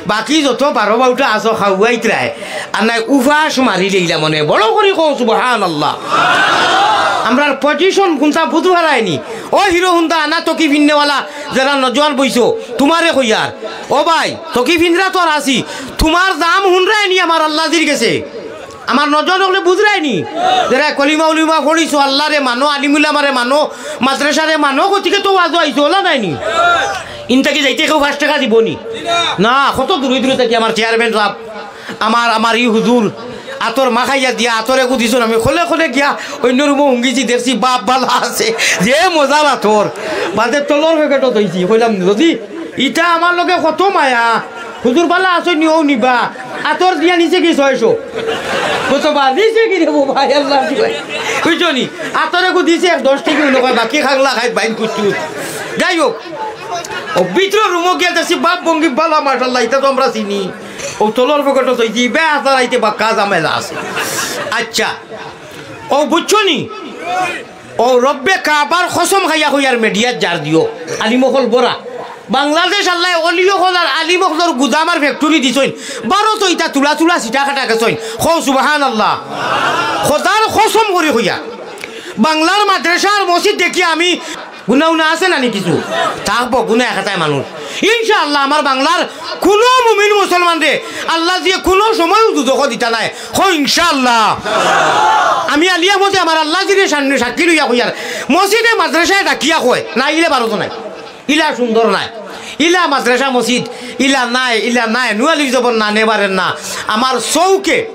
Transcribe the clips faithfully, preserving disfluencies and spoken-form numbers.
বাকি যত বারো বারোটা আছো খাওয়াইতরায়, আর নায় উপাস মারি লইলা মনে। বড় করি কও সুবহানাল্লাহ। আমরার position কুনটা বুঝ পারায়নি। ও হিরো হুন্ডা আনা টকি ফিন্নেওয়ালা যেরা নজওয়ান বইছো, তুমারে কইয়ার, ও ভাই, টকি ফিন্নরা তো আর আছি, তুমার দাম হুনরায়নি আমার আল্লাজির গেছে। আমার নজওয়ান অকলে বুঝরায়নি, যেরা কলিমা উলিমা পড়িছো, আল্লারে মানো, আলিম উলামারে মানো, মাদ্রাসারে মানো, গতিকে তো ওয়াজো আইছো, অলা নায়নি? ইন থাকি যাইতে কেউ পাঁচ টেকা দিবনি? না, কত দূরে দূরে থাকি আমার চেয়ারম্যান সাব, আমার, আমার ই হুজুর, আতর মাখাইয়া দিয়া, আতর এগু দিছইন, আমি খলে খলে গিয়া অইন্য রুমো হুঙ্গিছি, দেখছি বাপ ভালা আছে, যে মজার আতর, বাদে তলর পকেটো থইছি। কইলাম, যদি ইটা আমার লগে কত মায়া, হুজুর ভালা আছইন নি, অউ নিবা। আতর দিয়া নিছে কি ছয়শো? কত বা নিছে কি রে বাবা, আল্লাহ কি ভাই? বুঝছো নি? আতর এগু দিছে এক দশ টেকা, অইন্য কয়, বাকি খাগলা খাইত বাইন কুচকুচ। যাই হোক, অউ ভিতরর রুমো গিয়া দেখছি বাপ ভঙ্গি ভালা, মাশাআল্লাহ, ইতা তো আমরা চিনি। অউ তলর পকেটো থইছি, বে আসার আইতে বাক্কা ঝামেলা আছে। আচ্ছা, অউ বুঝছো নি? অউ রব্বে কাবার কসম খাইয়া কইয়ার মিডিয়াত জার দিও, আলিম অকল বড়া। বাংলাদেশ আল্লায় অলি অকল আর আলিম অকলর গুদাম আর factory দিছইন, ভারতো ইতা তুলা তুলা ছিটা কাটা গেছইন। কও সুবহানাল্লাহ। খোদার কসম করি কইয়ার, বাংলার মাদ্রাসা আর মসজিদ দেখিয়া আমি গুনা উনা আছে নানি কিছু? থাকবো গুনা একেটায় মানুষ। ইনশাআল্লাহ, আমার বাংলার কুনু মুমিন মুসলমানরে আল্লাজিয়ে কুনু সময়ও দুজখো দিতা নায়। কও ইনশাআল্লাহ। আমি আলিয়া মতে আমার আল্লাজিরে সামনে সাক্ষী লইয়া কইয়ার, মসজিদে মাদ্রাসায় ডাকিয়া কয়, না ইলে ভারতো নাই, ইলা সুন্দর নায়, ইলা মাদ্রাসা মসজিদ, ইলা নায়, ইলা নায়, নুয়ালি জবর না নেবারের না। আমার চউখে,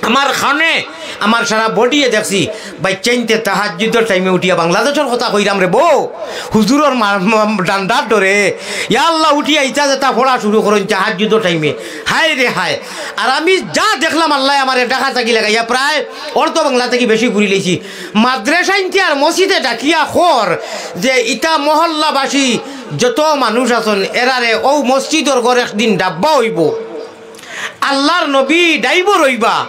আমার কানে, আমার সারা বডিয়ে দেখছি, বাইচ্চাইন্তে তাহাজ্জুদর টাইমে উঠিয়া, বাংলাদেশর কথা কইরাম রে বো, হুজুরর মা-, মা-, ডান্ডার ডরে, ইয়া আল্লাহ, উঠিয়া ইতা যেতা পড়া শুরু করইন তাহাজ্জুদর টাইমে। হায় রে হায়। আর আমি যা দেখলাম, আল্লায় আমারে ঢাকা থাকি লাগাইয়া প্রায় অর্ধ বাংলা থাকি বেশি ঘুরি লইছি। মাদ্রাসাইন্তে আর মসজিদে ডাকিয়া কর যে ইতা মহল্লাবাসী যত মানুষ আছইন, এরারে অউ মসজিদর ঘর একদিন ডাব্বা অইবো। আল্লার নবী ডাইবর অইবা,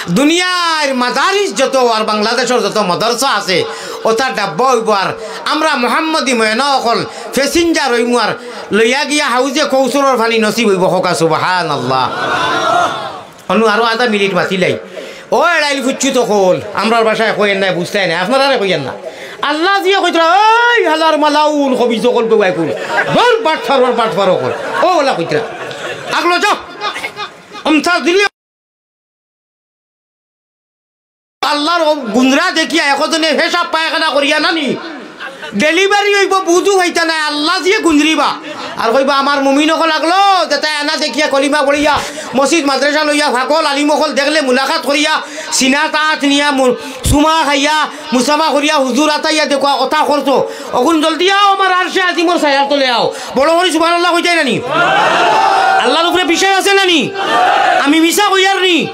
দুনিয়ার মাদারিস যত আর বাংলাদেশর যত মাদ্রাসা আছে, অতা ডাব্বা অইবো। আর আমরা মোহাম্মদী ময়না অকল passenger অইমু আর লইয়া গিয়া হাউজে কৌসরর পানি নসিব অইবো। কউক্কা সুবহানাল্লাহ। অনু আরো আধা মিনিট বাঁচিলাই। ও এড়াইল ফুচ্ছু তো কল, আমরার ভাষায় কইয়ের নায়, বুঝতায় নায়, আপনারারে কইয়ার না। আল্লাজিয়ে কইতরা, "ওই হালার মালাউন, খবিস অকল, বেওয়াই কল। ধর বাটফারর বাটফার অকল।" ও ওলা কইতরা। আগলো যাও। আমসা দিলি আল্লার গুঞ্জরা দেখিয়া একজনে পেশাব পায়খানা করিয়া নানি delivery অইবো, বুঝু পাইতা নায়, আল্লাজিয়ে গুঞ্জরিবা। আর কইবা, "আমার মুমিন অকল আগলো, যেতায় আনা দেখিয়া কলিমা পড়িয়া, মসজিদ মাদ্রাসা লইয়া, পাগল আলিম অকল দেখলে মুলাকাত করিয়া, সিনাত আত নিয়া, মু-, চুমা খাইয়া, মুসাফা করিয়া, হুজুর আতাইয়া দেখুয়া, অতা করতো। অখন জলদি আও, আমার আরশে আজিমর ছায়ার তলে আও।" বড় করি সুবহানাল্লাহ কইতায় নানি? আল্লার উপরে বিশ্বাস আছে নানি? আমি মিছা কইয়ার নি?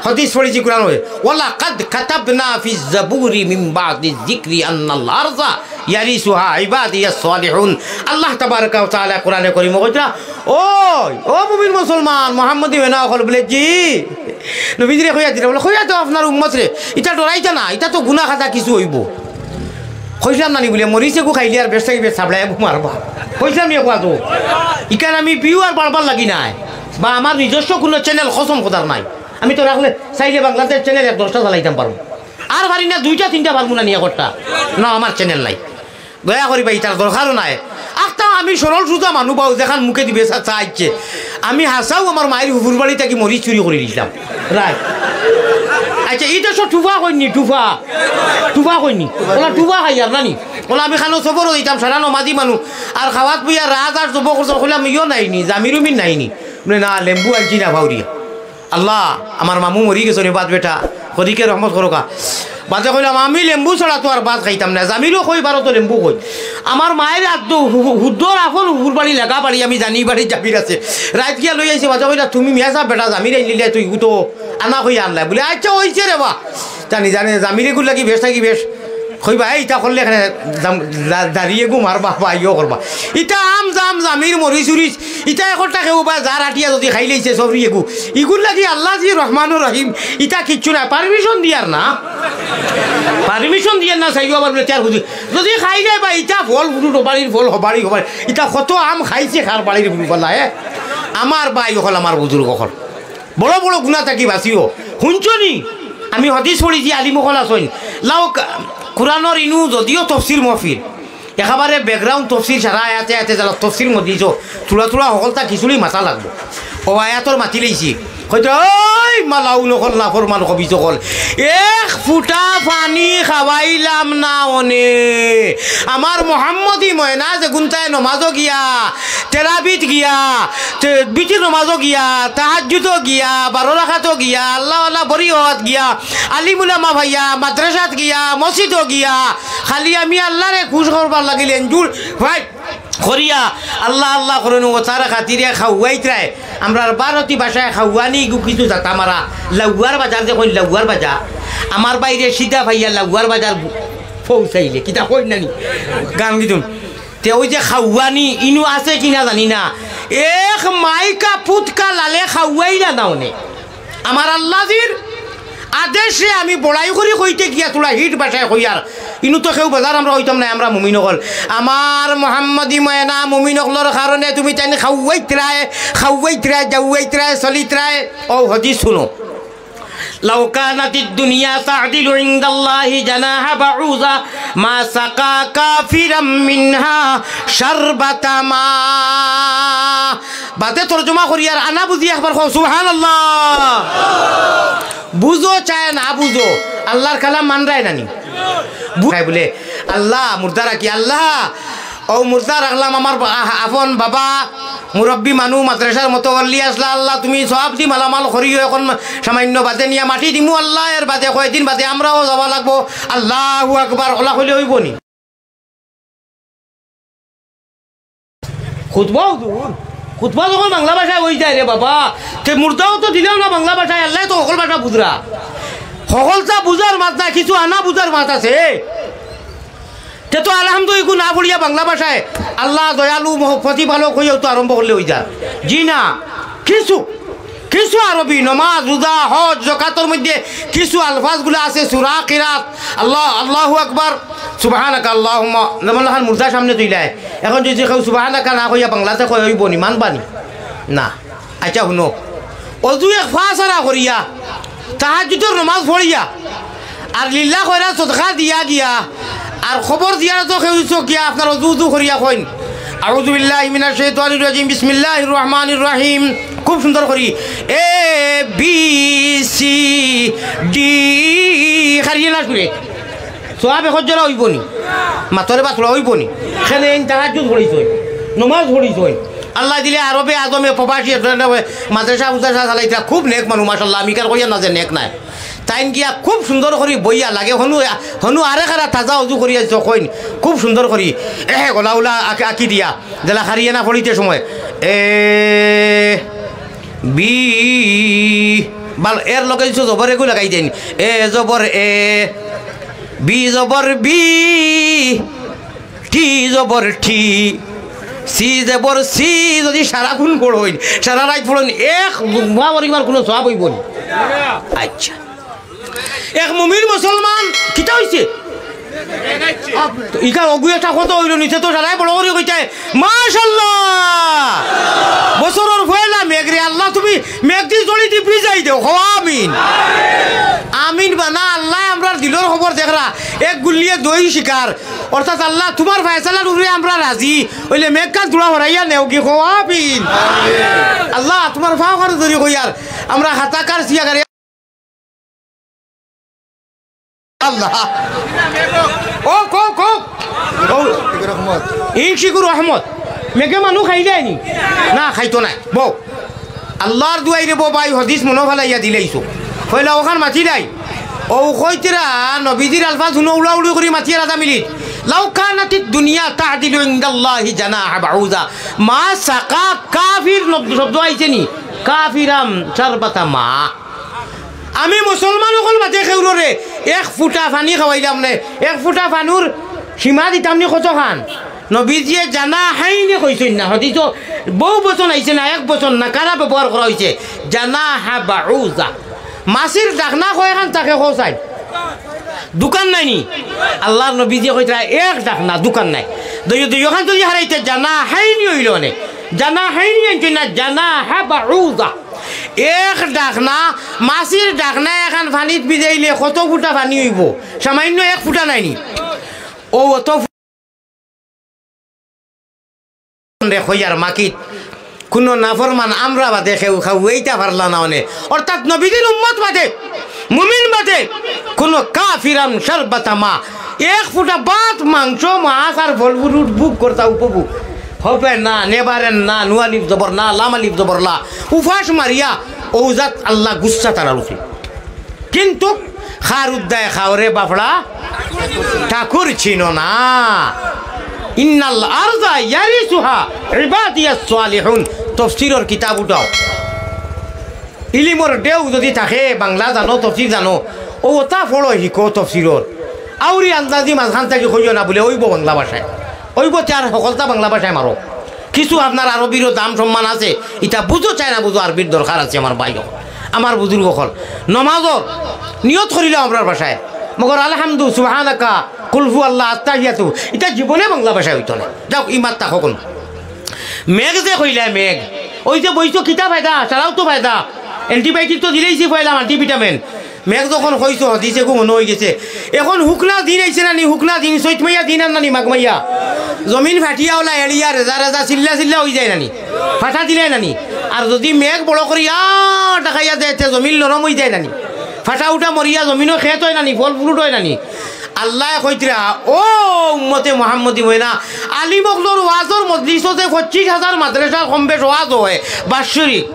হাদিস পড়ছি কুরআন অয়, "ওয়ালাকাদ কাতাবনা ফিজ জাবুরি মিন বাদিজ যিকরি আন্নাল আরজা ইয়ারিসুহা ইবাদিয়াস সালিহুন।" আল্লাহ তাবারাকা ওয়া তাআলা কুরআনে করিমো কইতরা, "ওই, ও মুমিন মুসলমান, মোহাম্মদী ময়না অকল," বুলে, "জি।" নবীজিরে কইয়া দিরা, বুলে, "কইয়া তো আপনার উম্মতরে, ইতা ডরাইতা না, ইতা তো গুনা খাতা কিছু অইবো।" কইছলাম নানি বুলে, "মরিচ এগু খাইলে আর বেশ থাকি বেশ সাবড়াইয়া ঘুমারবা।" কইছলাম নি কওয়া তো? ইখান আমি viewer বাড়বার লাগি নায়, বা আমার নিজস্ব কুনু channel কসম খোদার নাই। আমি তো রাখলে চাইলে বাংলাদেশ channel এক দশটা চালাইতাম পারমু। আর পারি না, দুইটা তিনটা পারমু না নি একটা। না, আমার channel নাই। দয়া করি ভাই, ইতার দরকারও নাই। আখতা আমি সরল সুজা মানু বাউ, যেখান মুখে দিবে চা-, চা ইচ্ছে। আমি হাছাউ আমার মাইর ফুফুর বাড়ি থাকি মরিচ চুরি করি দিছলাম। রাইট। আচ্ছা, ইতা সব টুফা কইনি, টুফা। টুফা কইনি। ওলা টুফা খাইয়ার নানি। ওলা আমি খানো সফরও দিতাম, সারা নমাজি মানু। আর খাওয়াত বইয়া রাজ আর জব করছইন, কইলাম, "ইয়ো নাইনি, জামিরুমিন নাইনি।" বুলে, "না, লেম্বু আনছি না, ভাউরিয়া।" আল্লাহ, আমার মামু মরি গেছইন, বাদ বেটা, কদিকে রহমত করোকা। বাদে কইলাম, "আমি লেম্বু ছাড়া তো আর ভাত খাইতাম না।" জামিরও কই, "বারো তো লেম্বু কই।" আমার মায়ের আত তো হু-, হু-, হুদ্দর আফন হুর বাড়ি লাগা বাড়ি, আমি জানি বাড়ি জামির আছে। রাইত গিয়া লই আইছে, বাদে কইলা, "তুমি মিয়া সাব বেটা জামির আইলিলে, তুই তো আনা কই আনলাই।" বুলে, "আচ্ছা, অইছে রে বা।" জানি জানে জামির এগুর লাগি বেশ থাকি বেশ। কইবা, "এই, ইতা করলে এখানে দাম-, দা-, দাঁড়িয়ে গু মারবা, বা ইয়ো করবা।" ইতা আম জাম জামির মরিচ উরিচ ইতা একটা কেউ বা যার আটিয়া যদি খাইলাইছে সবরি এগু, ইগুর লাগি আল্লাহ জি রহমানুর রহিম, ইতা কিচ্ছু না, permission দিয়ার না, permission দিয়ার না, চাইও আবার বলে, "তে আর হুজুর, যদি খাইলে বা ইতা ফল ফুরুট হবাড়ির ফল হবাড়ি হবাড়ি, ইতা কত আম খাইছে খার বাড়ির ফুরু পাল্লা, এ?" আমার ভাই অকল, আমার বুজুর্গ অকল, বড় বড় গুনা থাকি বাঁচিও। হুনছো নি? আমি হাদিস পড়ছি, আলিম অকল আছইন। লাও কা-, কুরআনর ইনু যদিও তফসির মহফিল, একেবারে background তফসির সারা আয়াতে আয়াতে যারা তফসির মধ্যে দিছো, থুড়া থুড়া হকলতা খিচুড়ি মাথা লাগবো। ও আয়াতর মাতি লইছি। কইতে, "ওই মালাউন অকল, নাফরমান খবিস অকল, এক ফুটা পানি খাওয়াইলাম না অনে। আমার মোহাম্মদী ময়না যেগুনতায় নমাজো গিয়া, তেরাবিত গিয়া, তে-, বিতির নমাজো গিয়া, তাহাজ্জুদো গিয়া, বারো রাকাতো গিয়া, আল্লাহ আল্লাহ বড়ি হওয়াত গিয়া, আলিম উলামা ভাইয়া, মাদ্রাসাত গিয়া, মসজিদো গিয়া, খালি আমি আল্লাহরে খুশ করবার লাগিল এঞ্জুর ভাই করিয়া আল্লাহ আল্লাহ করইন, ও তার খাতিরে খাওয়াইতরায়।" আমরার ভারতী ভাষায় খাওয়ানি গু কিছু জাতা মারা, লাউয়ার বাজার যে কইন, লাউয়ার বাজার। আমার বাইরে সিধা ভাইয়া লাউয়ার বাজার পৌঁছাইলে, কিতা কইন নানি? গান গিতুন। তে ওই যে খাওয়ানি, ইনু আছে কিনা জানি না। এক মাইকা পুতকা লালে খাওয়াইলা না অনে। আমার আল্লাজির আদেশে আমি বড়াই করি কইতে গিয়া থুড়া হিট ভাষায় কইয়ার। ইনু তো কেউ বেজার আমরা কইতাম না, আমরা মুমিন অকল। আমার মোহাম্মদী ময়না মুমিন অকলর কারণে তুমি তাইন খাওয়াইতরায়, খাওয়াইতরায়, যাওয়াইতরায়, চলিতরায়। ও হাদিস হুনো। لو كانت الدنيا تعدل عند الله جناح بعوضة ما سقى كافرا منها شربة ماء। বাদে তর্জমা করিয়ার আনা বুঝি একবার কও, সুবহানাল্লাহ। বুঝো চায় না বুঝো, আল্লাহর কালাম মানরায় নানি? বু-, তাই বলে, আল্লাহ, মুর্দা রাখি, আল্লাহ, ও মুর্দা রাখলাম আমার বা-, আ-, আপন বাবা, মুরব্বি মানু, মাদ্রাসার মতো অল্লি আসলা, আল্লাহ, তুমি সওয়াব দি মালামাল করিও, এখন সামান্য বাদে নিয়া মাটি দিমু, আল্লাহ, এর বাদে কয়দিন বাদে আমরাও যাওয়া লাগবো, আল্লাহু আকবার, ওলা কইলে অইবো নি? খুতবা হুজুর, খুতবা যখন বাংলা ভাষায় অই যায় রে বাবা, তে মুর্দাও তো দিলেও না বাংলা ভাষায়, আল্লায় তো হকল ভাষা বুঝরা। হকলতা বুঝার মাত না, কিছু আনা বুঝার মাত আছে। তে তো আলহামদুলিল্লাহ না পড়িয়া বাংলা ভাষায় আল্লাহ দয়ালু মহ-, প্রতিপালক অইয়াও তো আরম্ভ করলে অই যায়। জি না, কিছু কিছু আরবি, নমাজ, রোজা, হজ, জকাতর মধ্যে কিছু আলফাজগুলা আছে, সূরা, কিরাত, আল্লাহ, আল্লাহু আকবার, সুবহানাকা আল্লাহুম্মা, যেমন লাখান মুর্দা সামনে তুইলায়। এখন যদি কেউ সুবহানাকা না কইয়া বাংলাতে কয়, অইবো নি, মানবা নি? না। আচ্ছা, হুনো, অজু এক ফাছাড়া করিয়া, তাহাজ্জুদর নমাজ পড়িয়া, আর লিল্লা কইরা সদকা দিয়া গিয়া, আর কবর জিয়ারতো কেউ ইছো গিয়া আপনার অজু উজু করিয়া কইন, "আউযু বিল্লাহি মিনাশ শাইতানির রাজিম, বিসমিল্লাহির রহমানির রহিম।" খুব সুন্দর করি, A B C D, খারিয়ে না সুরে। সওয়াব এক জোড়া অইবো নি? মাতরে বা থুড়া অইবো নি? কেনে এইন তাহাজ্জুদ পড়িছইন, নমাজ পড়িছইন। আল্লায় দিলে আরবে আজমে প্রবাসী, মাদ্রাসা মুদ্রাসা চালাইতা, খুব নেক মানুষ, মাশাআল্লাহ, আমি কার কইয়া না যে নেক নায়। তাইন গিয়া খুব সুন্দর করি বইয়া লাগে, হনু, হনু আরে খারা তাজা অজু করিয়া দিছো কইন, খুব সুন্দর করি, এহে, গলা উলা আকি, আকি দিয়া, যেলা খারিয়ে না পড়িতে সময়, এ, বি, বাল, এর লগে দিছো জবর এগু লাগাই দেন, এ জবর এ, বি জবর বি, টি জবর টি, সি জবর সি, যদি সারা গুণ পড়ইন, সারা রাইত পড়ইন, এক জুম্মা পরিবার কোনো সওয়াব অইবো নি? আচ্ছা, এক মুমিন মুসলমান কিতা অইছে? তো ইখান অগু একটা কথা অইলো নি, তে তো সারায় বড় করি কইতায়, মাশাআল্লাহ! বছরর পয়লা মেঘ রে, আল্লাহ তুমি মেঘ দি জড়ি দি ভিজাই দেও, কও আমিন। আমিন বানা, আল্লায় আমরার দিলর খবর দেখরা, এক গুল্লিয়ে দই শিকার, অর্থাৎ আল্লাহ, তুমার ফয়সালার উপরে আমরা রাজি। অইলে মেঘখান তুড়া হরাইয়া নেও কি, কও আমিন। আল্লাহ, তুমার ফাও কারো ধরি কইয়ার, আমরা হাতাকার সিয়াকার। আল্লাহ। ও, কও, কও। ও। ইনশিকুর রহমত। মেঘে মানু খাইলায় নি? না, খাইতো নায়। বউ। আল্লাহর দুয়াইরে বউ ভাই, হাদিস মনো ফালাইয়া দিলাইছো। কইলা অখান মাতিলাই। ও কইতরা নবীজির আলফাজ হুনো উড়াউড়ি করি মাতিয়া রাজা মিলিত। লাউ কানাতিদ দুনিয়া তা'দিলু ইনদাল্লাহি জানাহা বাউদা। মা সাকা কাফির নব-, শব্দ আইছে নি? কাফিরাম শারবাতা মা। আমি মুসলমান অকল মাঝে কেউররে এক ফুটা পানি খাওয়াইলাম নে, এক ফুটা পানির সীমা দিতাম নি কতখান? নবীজিয়ে জানাহাইনি কইছইন না, হাদিসো বউ বচন আইছে না, এক বচন নাকারা ব্যবহার করা অইছে, জানাহা বাউজা। মাছির ডাকনা কয়খান থাকে কও চাইন? দুইখান নায় নি? আল্লাহর নবীজিয়ে কইতরা এক ডাকনা, দুইখান নায়। দুইও, দুইওখান যদি হারাইতে জানাহাইনি অইলো অনে। জানাহাইনি আনছইন না, জানাহা বাউদা। এক ডাকনা, মাছির ডাকনা এখান পানিত ভিজাইলে কত ফুটা পানি অইবো? সামান্য এক ফুটা নায়নি? অউ অত ফু-, রে খইয়ার মাকিত কুনু নাফরমান আমরা বাদে কেউ খাওয়াইতা পারলা না অনে, অর্থাৎ নবীজির উম্মত বাদে, মুমিন বাদে, কুনু কাফিরান শারবাতা মা, এক ফুটা ভাত, মাংস, মাছ আর ফল fruit ভোগ করতা উপভোগ হবে না, নেভারেন না, নুন আলিফ জবর না, লাম আলিফ জবর লা, উপাস মারিয়া অউ জাত আল্লাহ গুসা তারার উপরে। কিন্তু খার উদ্দায় খাওরে বাফড়া ঠাকুর চিনো না। ইন্নাল আরদা ইয়ারিসুহা ইবাদিয়াস সালিহুন। তফসিরর কিতাব উঠাও। ইলিমর ঢেউ যদি থাকে, বাংলা জানো, তফসির জানো, অউ অতা পড়ো, হিকো তফসিরর। আউরি আন্দাজি মাঝখান থাকি কইও না বুলে, অইবো বাংলা ভাষায়। অইবো তে আর হকলতা বাংলা ভাষায় মারো। কিছু আপনার আরবিরও দাম সম্মান আছে, ইতা বুঝো চায় না বুঝো, আরবির দরকার আছে আমার ভাই অকল, আমার বুজুর্গ অকল। নমাজর নিয়ত করিলাও আমরার ভাষায়, মগর আলহামদু, সুবহানাকা, কুলহু আল্লাহ, আত্তাহিয়াতু, ইতা জীবনে বাংলা ভাষায় অইতো না। যাও, ইমাত থাকো কোন। মেঘ যে কইলায় মেঘ, অউ যে বইছো কিতা ফায়দা, সারাও তো ফায়দা। Antibiotic তো দিলাইছি পয়লা, multivitamin। মেঘ যখন কইছো, হদিছে গু মনো অইগেছে। এখন হুকনা দিন আইছে না নি, হুকনা দিন, চৈত মাইয়া দিন আর না নি, মাঘ মাইয়া। জমিন ফাটিয়া অলা এড়িয়া, রেজা রেজা, চিল্লা চিল্লা অইযায় না নি, ফাটা দিলায় না নি। আর যদি মেঘ বড় করি আ ডাকাইয়া যায়, তে জমিন নরম অইযায় না নি, ফাটা উঠা মরিয়া জমিনও খেত অয় না নি, ফল fruit অয় না নি। আল্লায় কইতরা, ও উম্মতে মুহাম্মদী ময়না, আলিম অকলর ওয়াজর মজলিসো যে পঁচিশ হাজার মাদ্রাসার কম বেশ ওয়াজ অয় বাৎসরিক,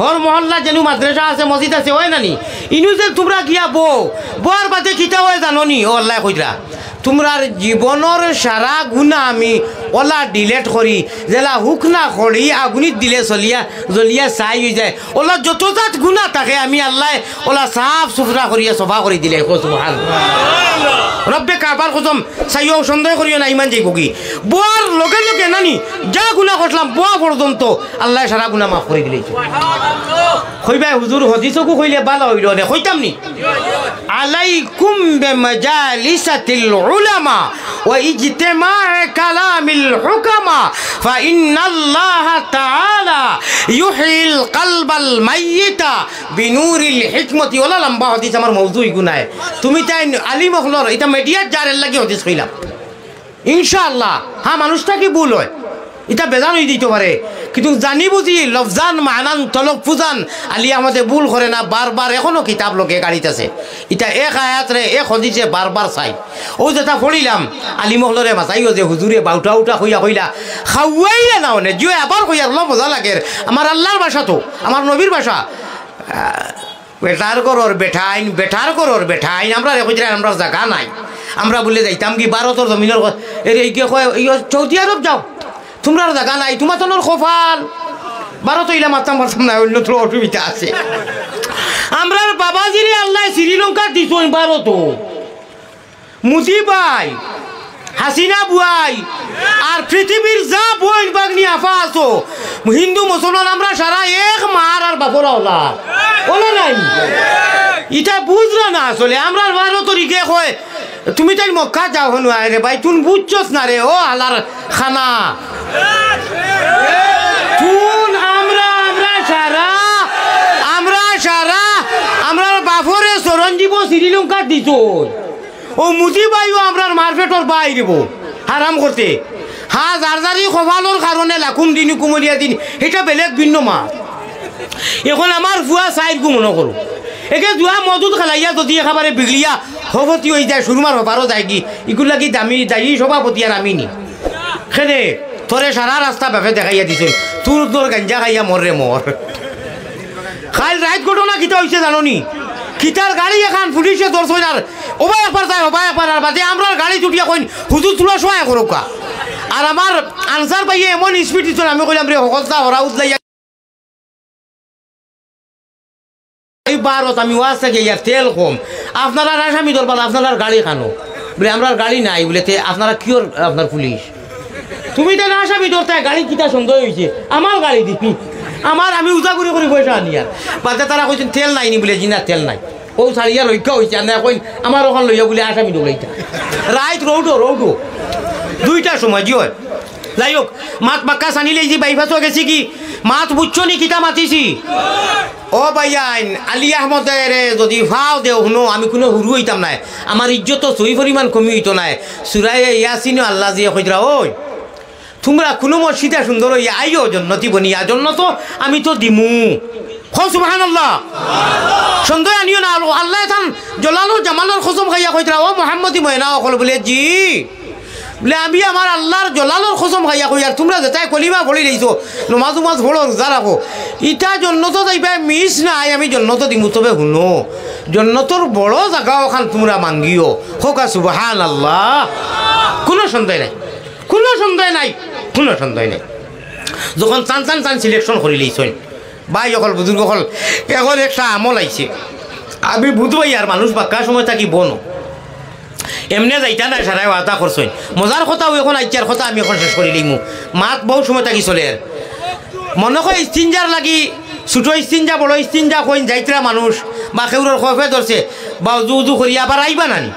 হর মহল্লা যেনু মাদ্রাসা আছে, মসজিদ আছে, অয় না নি? ইনু যে তুমরা গিয়া বও, বওয়ার বাদে কিতা অয় জানো নি? ও আল্লায় কইতরা, তুমরার জীবনর সারা গুনা আমি অলা delete করি, যেলা হুকনা খড়ি আগুনিত দিলে চলিয়া, জ্বলিয়া ছাই অইযায়। অলা যত জাত গুনা থাকে আমি আল্লায় অলা সাফ সুতরা করিয়া সফা করি দিলাই। কও সুবহান। রব্বে কাবার কসম, চাইও সন্দেহ করিও না, ইমান যাইবো কি? বওয়ার লগে লগে নানি, যা গুনা করলাম, বওয়া পর্যন্ত আল্লায় সারা গুনা মাফ করি দিলাই। কইবায়, "হুজুর, হদিসগু কইলে বালা অইলো নে।" কইতাম নি? আলাইকুম বিমাজালিসাতিল উলামা ওয়া ইজতিমাই কালামিল হুকামা, ফাইন্নাল্লাহা তাআলা ইউহয়িল কালবাল মাইয়িতা বিনুরিল হিকমতি। অলা লম্বা হদিস, আমার মৌজু ইগু নায়। তুমি তাইন আলিম অকলর, ইতা মিডিয়াত যার, এর লাগি হদিস কইলাম। ইনশাআল্লাহ, হ্যাঁ, মানুষ থাকি ভুল অয়, ইতা বেজান অই দিতো পারে, কিন্তু জানি বুঝি লফজান মানান তলফুজান আলী আহমদে ভুল করে না, বারবার এখনো কিতাব লগে গাড়িত আছে। ইতা এক আয়াতরে এক হদিসে বারবার চাই। অউ যেটা পড়িলাম, আলিম অকলরে মাতাইও যে হুজুরে বাউটা উটা কইয়া কইলা, খাওয়াইলা না অনে, জিও আবার কইয়ার ল মজা লাগের। আমার আল্লাহর ভাষা তো, আমার নবীর ভাষা। আহ, বেটার ঘরর বেটাইন, বেটার ঘরর বেটাইন, আমরারে কইতরা আমরার জাগা নাই। আমরা বুলে যাইতাম কি ভারতর জমিনর ক-, এরে ইগে কয়, ইয়ো সৌদি আরব যাও, তুমরার জাগা নাই, তুমার তনর কপাল। ভারত অইলা মারতাম পারতাম না, অন্য তো অসুবিধা আছে। আমরার বাবাজিরে আল্লায় শ্রীলঙ্কা দিছইন ভারত। মুজিব ভাই, হাসিনা বুয়াই, আর পৃথিবীর যা বইন বাগনি আফা আছো, হিন্দু মুসলমান আমরা সারা এক মার আর বাফর আওলাদ। অলা নাই? ইতা বুঝরা না আসলে। আমরার ভারতর ইগে কয়, "তুমি তাইন মক্কা যাও হনু আয় রে ভাই, তুন বুঝছস না রে, ও হালার খানা।" তুন আমরা, আমরা সারা, আমরা সারা, আমরার বাফরে সরঞ্জীব শ্রীলঙ্কা দিছইন। অউ মুজিব ভাইও আমরার মারফেটর ভাই রেবো, হারাম করতে। হ্যাঁ, যার যারি কপালর কারণে লাকুম দিনুকুম ওয়ালিয়া দিন, ইটা বেলেগ ভিন্ন মাত। এখন আমার ফুয়া চাইরগু মনো করো, একে জুয়া মদুদ খেলাইয়া যদি একেবারে বিগড়িয়া হফতি অইযায়, সুরমার হপারও যায়গি, ইগুর লাগি দামি দায়ী সভাপতি আর আমি নি। কেনে, তোরে সারা রাস্তা বাফে দেখাইয়া দিছইন, তুর তোর গাঞ্জা খাইয়া মর রে মর। কাইল রাইত ঘটনা কিতা অইছে জানো নি? কিতার গাড়ি এখান পুলিশে ধরছইন আর ওবা একবার যায়, ওবা একবার, আর বাদে আমরার গাড়িত উঠিয়া কইন, "হুজুর, তুলা সহায় করউক্কা।" আর আমার আনসার ভাইয়ে এমন speed দিছইন, আমি কইলাম, "রে, হকলতা হরা উদলাইয়া।" এই বারত আমি ওয়াজ থাকি ইয়ার তেল কম, আপনারার আসামি ধরবার, আপনারার গাড়ি খানো? বুলে, "আমরার গাড়ি নাই।" বুলে, "তে আপনারা কিওর, আপনার পুলিশ?" তুমি তাইন আসামি ধরতায়, গাড়ি কিতা সন্দেহ অইছে? আমার গাড়ি দিবি। আমার, আমি উজা করি করি পয়সা আনিয়ার। বাদে তারা কইছইন, "তেল নাই নি?" বুলে, "জি না, তেল নাই।" অউ ছাড়িয়া রইক্কা অইছে, আর না কইন, "আমার অখান লইয়া বুলে আসামি দৌড়াইতা।" রাইত রৌডো, রৌডো। দুইটার সময়, জি অয়। যাই হোক, মাত বাক্কা সানি লইছি, বাইপাসও গেছি কি, মাত বুঝছো নি কিতা মাতিছি? ও ভাইয়াইন, আলী আহমদরে যদি ফাও দেও হুনো, আমি কুনু হুরু অইতাম নায়, আমার ইজ্জত সই পরিমাণ কমি অইতো নায়। সুরায়ে ইয়াসিনো আল্লায় যে কইরা, ওই তুমরা কুনু মসজিদে সুন্দর অইয়া আইও, জন্নতি বনিয়া, জন্নত আমি তো দিমু। কও সুবহানাল্লাহ। সন্দেহ আনিও না, আল্লায় তান জলালর জামালর কসম খাইয়া কইরা, ও মোহাম্মদী ময়না অকল বুলে, জি। বুলে, আমি আমার আল্লার জলালর কসম খাইয়া কইয়ার, তুমরা যেতায় কলিমা পড়ি লইছো, নমাজ উমাজ পড়ো, রোজা রাখো, ইতা জন্নতো যাইবায়, মিস নাই, আমি জন্নতো দিমু। তবে হুনো, জন্নতর বড় জাগা অখান তুমরা মাঙ্গিও। কউক্কা সুবহানাল্লাহ। কুনু সন্দেহ নাই, কুনু সন্দেহ নাই, কুনু সন্দেহ নাই। যখন চান চান চান selection করি লইছইন, ভাই অকল, বুজুর্গ অকল, এখন একটা আমল আইছে। আমি বুঝবাই আর মানুষ বাক্কা সময় থাকি বনো। এমনে যাইতা নায়, সারায় ওয়াদা করছইন। মজার কথা অউ, এখন আইচ্ছার কথা আমি এখন শেষ করি লইমু। মাত বউত সময় থাকি চলের। মনো কয় ইস্তিনজার লাগি, ছুটো ইস্তিনজা, বড় ইস্তিনজা কইন যাইতরা মানুষ, বা কেউরর খফে ধরছে, বা উজু উজু করি আবার আইবা না নি?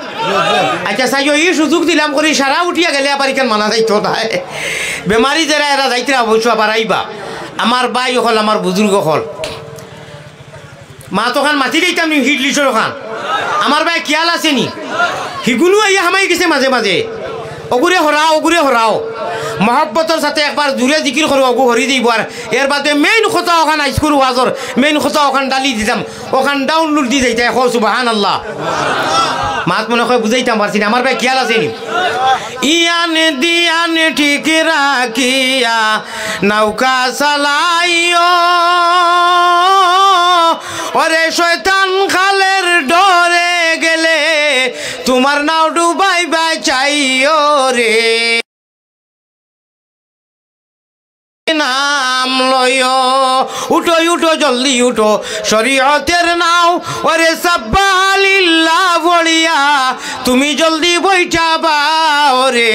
আইচ্ছা, চাইও, ই সুযোগ দিলাম করি, সারা উঠিয়া গেলে আবার ইখান মানা যাইতো নায়। বেমারি যেরা এরা যাইতরা অবশ্য আবার আইবা। আমার ভাই অকল, আমার বুজুর্গ অকল, মাতখান মাতি দিতাম নি, হিট লিসর খান। আমার ভাই খিয়াল আছে নি? হিগুনু আইয়া হামাই গেছে মাঝে মাঝে। অগুরে হরাও, অগুরে হরাও। মহব্বতর সাথে একবার জুরে জিকির করো, অগু হরি দিবো। আর এর বাদে main কথা অখান, আইজকুর ওয়াজর main কথা অখান ডালি দিতাম, অখান download দি যাইতায়। কও সুবহানাল্লাহ। মাত মনো কয় বুঝাইতাম পারছি না, আমার ভাই খিয়াল আছে নি? ইয়ান দিয়ান ঠিক রাখিয়া নৌকা চালাইও। ওরে শয়তান খালের ডরে গেলে, তুমার নাও ডুবাইবায় চাইও রে। নাম লইও, উঠো, উঠো, জলদি উঠো, শরীয়তের নাও। ওরে সাব্বাহালিল্লাহ পড়িয়া তুমি জলদি বইঠাবাও রে।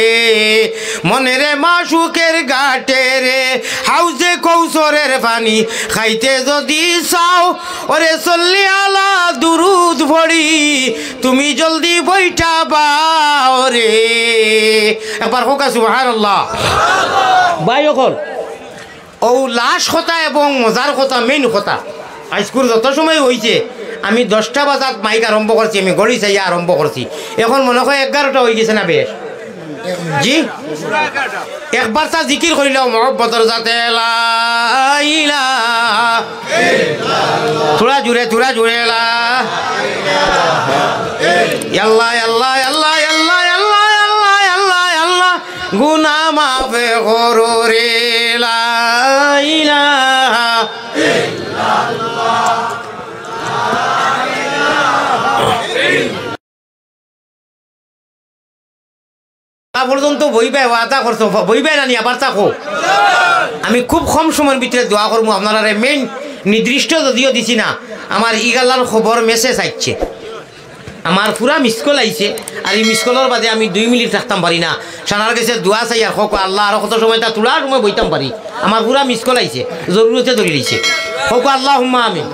মনেরে মাশুকের ঘাটে রে, হাউজে কৌসরের পানি খাইতে যদি চাও, ওরে সল্লি আলা দুরুদ পড়ি তুমি জলদি বইঠাবাও রে। একবার কউক্কা সুবহানাল্লাহ। ভাই অকল, অউ লাশ কথা এবং মজার কথা, main কথা। আইজকুর যত সময় অইছে, আমি দশটা বাজাত মাইক আরম্ভ করছি, আমি ঘড়ি চাইয়া আরম্ভ করছি। এখন মনো কয় এগারোটা অইগেছে না বেশ? জি? একবার তা জিকির করিলাও মহব্বতর সাথে, লা ইলাহা। থুড়া জুরে, থুড়া জুরে, লা। ইয়াল্লা, ইয়াল্লা, ইয়াল্লা। গুনা মাফ করো রে, লা ইলাহা। তা পর্যন্ত বইবায় ওয়াদা করছো, বইবায় না নি, আবার থাকো। আমি খুব কম সময়র ভিতরে দোয়া করমু, আপনারারে main নির্দিষ্ট যদিও দিছি না, আমার ইগালার খবর message আইছে। আমার পুরা miss call আইছে, আর ই miss callর বাদে আমি দুই মিনিট থাকতাম পারি না। সারার গেছে দোয়া চাই আর কউক্কা আল্লাহ, আরো কত সময় তা তুলার সময় বইতাম পারি। আমার পুরা miss call আইছে, জরুরতে ধরি লইছে। কউক্কা আল্লাহুম্মা আমিন।